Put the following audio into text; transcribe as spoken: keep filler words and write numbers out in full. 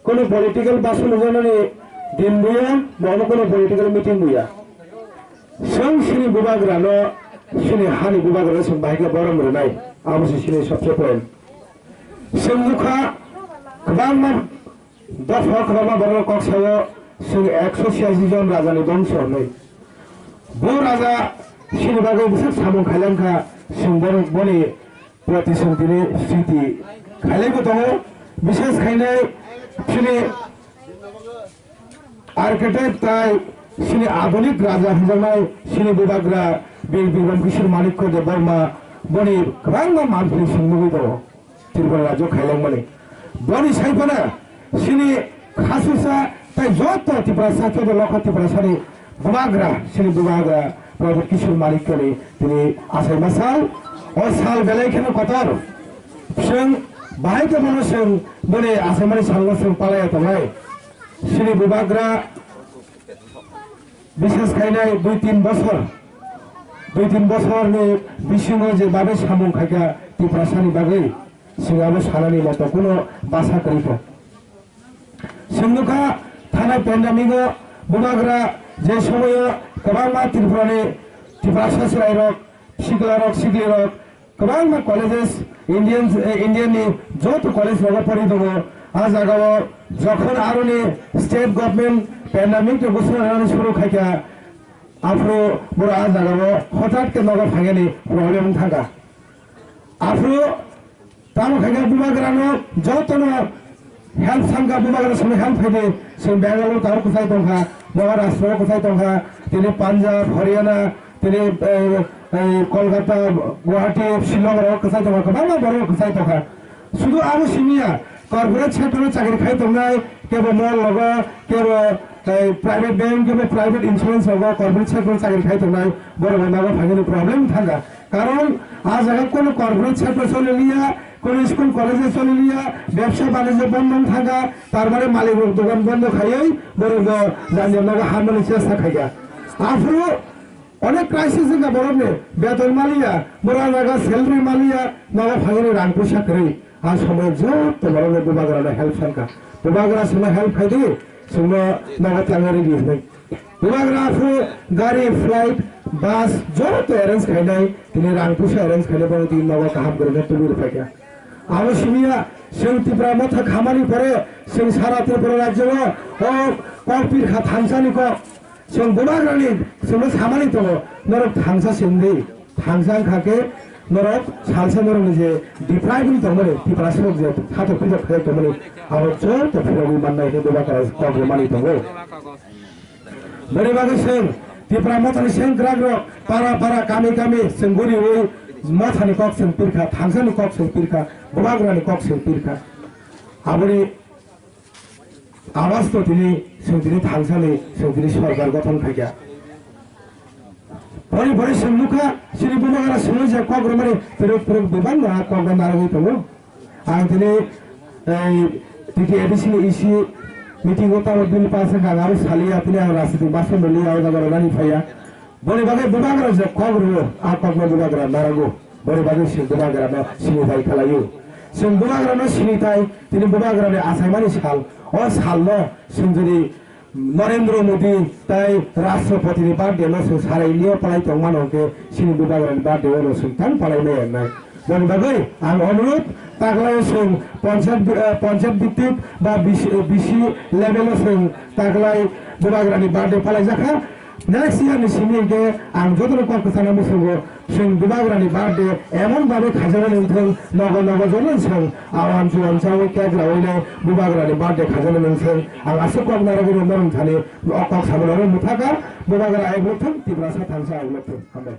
Kono political basu lujanani din buya, bono kono political meeting buya. Seng sini bubagra no, sini hani bubagra no seng bahika borom rwnai. Abo se sini sabse point. Seng nukha, kwbangma dopha kwbangma borok kok sao, seng ekso chhiyasi jon raja ni bongso hwnwi. Bo raja sini bagwi bwswk samung khailangkha, seng boni, boni Pratishuddhini sriti khailaibo tongo, bishes khainai chini architect tai chini adhunik raja hwnjaknai chini bubagra Bir Bikram Kishore Manikya Debbarma boni kwbangma manpli swngnugwi tongo Tripura rajyo khailangmani. Boni saiphano chini khasusa tai joto Tiprasa joto lokha Tiprasani bubagra, chini bubagra Prabhu Kishore Manikyani tini achaima sal, o sal belai kheno kotor. Chwng bahai tongmano chwng boni achaimani salno chwng palaiya tongnai. Chini bubagra bishes khainai dui tin bosor, dui tin bosorni bisingo je babe samung khaikha Tiprasani bagwi, chwng abo sanani moto kuno basa kwrwi kha. Chwng nukha thanai pandemic o bubagra je somoio kwbangma Tripurani Tiprasa chwrairok, siklarok, siklirok kwbangma colleges Indian, eh, Indian ni joto college rogo pori tongo. A jagao jokhon aroni state government pandemic ni gosona rwnani suru khaikha, aphuru boro a jagao hothat khe nogo phainani problem thangkha. Aphuru tamo khaikhe bubagrano jotono help sankha, bubagra simi help khaidi, chwng Bangalore tamo kwchai tongkha, Maharashtra o kwchai tongkha, tini Punjab, Haryana, tini, eh, eh, Kolkata, Guwahati, Shillong ro kwchai tongkha, kwbangma borok kwchai tongkha. Sudu abo simiya, corporate sector o chakri khai tongnai, kebo mall rogo, kebo, eh, private bank, kebo private insurance rogo, corporate sector o chakri khai tongnai, borok bo nogo phainani problem thangkha. Karon a jaga kono corporate sector choli liya, kono school college choli liya, bebsa banijyo bondo wng thangkha, tar mane malik rok dogan bondo khaiwi borok bo jani nogo hamani chesta khaikha. Aphuru onek crisis wngkha borokni, beton maliya, borok a jaga salary maliya, nogo phainani rang puisa kwrwi. A somoy joto borokno bubagrano help sankha. Bubagra somoy help khaidi, somoy nogo tangwi ridi hinwi. Bubagra aphuru gari, flight, bus joto arrange khainai, tini rang puisa arrange khainai, bono tini nogo kaham kwrwngkhe tubui rwphaikha. Abo simiya, chwng Tipra Motha khamani pore, chwng sara Tripura rajyo o, o kok pirkha thangsani kok, chwng bubagrani, chwngno samani tongo, norok thangsa sindi, thangsa wngkha khe norok salsa norokni je deprive wngwi tongmani, Tiprasarok je thatok phitok khlai tongmani, abo joto phirogwi mannai hwnwi bubagra kok rwmani tongo. Boni bagwi chwng Tipra Mothani sengkrakrok para para kami kami chwng guriwi mothani kok chwng pirkha, thangsani kok chwng pirkha, bubagrani kok chwng pirkha. Aboni awasto tini chwng tini thangsani chwng tini sorkar gothon khaikha. Boni boni chwng nukha chini bubagra chwngno je kok rwmani phirok phirok bebak no a kok no narwgwi tongo. Ang tini, ei, T T A D C ni E C meeting o tamo bill pass wngkha, ang aro saliya, tini ang rajnitik bason rwliya, o jaga rwnani phaiya. Boni bagwi bubagra je kok rwo, a kokno bubagra narago. Boni bagwi se bubagrano sinitai khlaio. Chwng bubagrano sinitai, tini bubagrani achaimani sal, o salno chwng jodi Narendra Modi tai Rashtrapati ni birthday no chwng sarai lio palai tong mano hwnkhe chini bubagra ni birthday o no chwng tang palai maya wngnai. Boni bagwi ang onurudh taklai o chwng panchayat bi-, eh, panchayat bhitik ba B C, B C level o chwng taklai bubagra ni birthday palai jakha. Next year ni simi hwnkhe ang jotono kok kwchangno muchungo. Chwng bubagrani birthday emon babe khaijaknai wngthung, nogo nogo jono chwng awan chuan chawi cake rawi nai bubagrani birthday khaijaknai wngthung. Ang aswk kok narwgwi rwma rwngthani, o kok samano rw mwthakar, bubagra ayuk lokthung, Tiprasa thangsa ayuk lokthung. Hambai.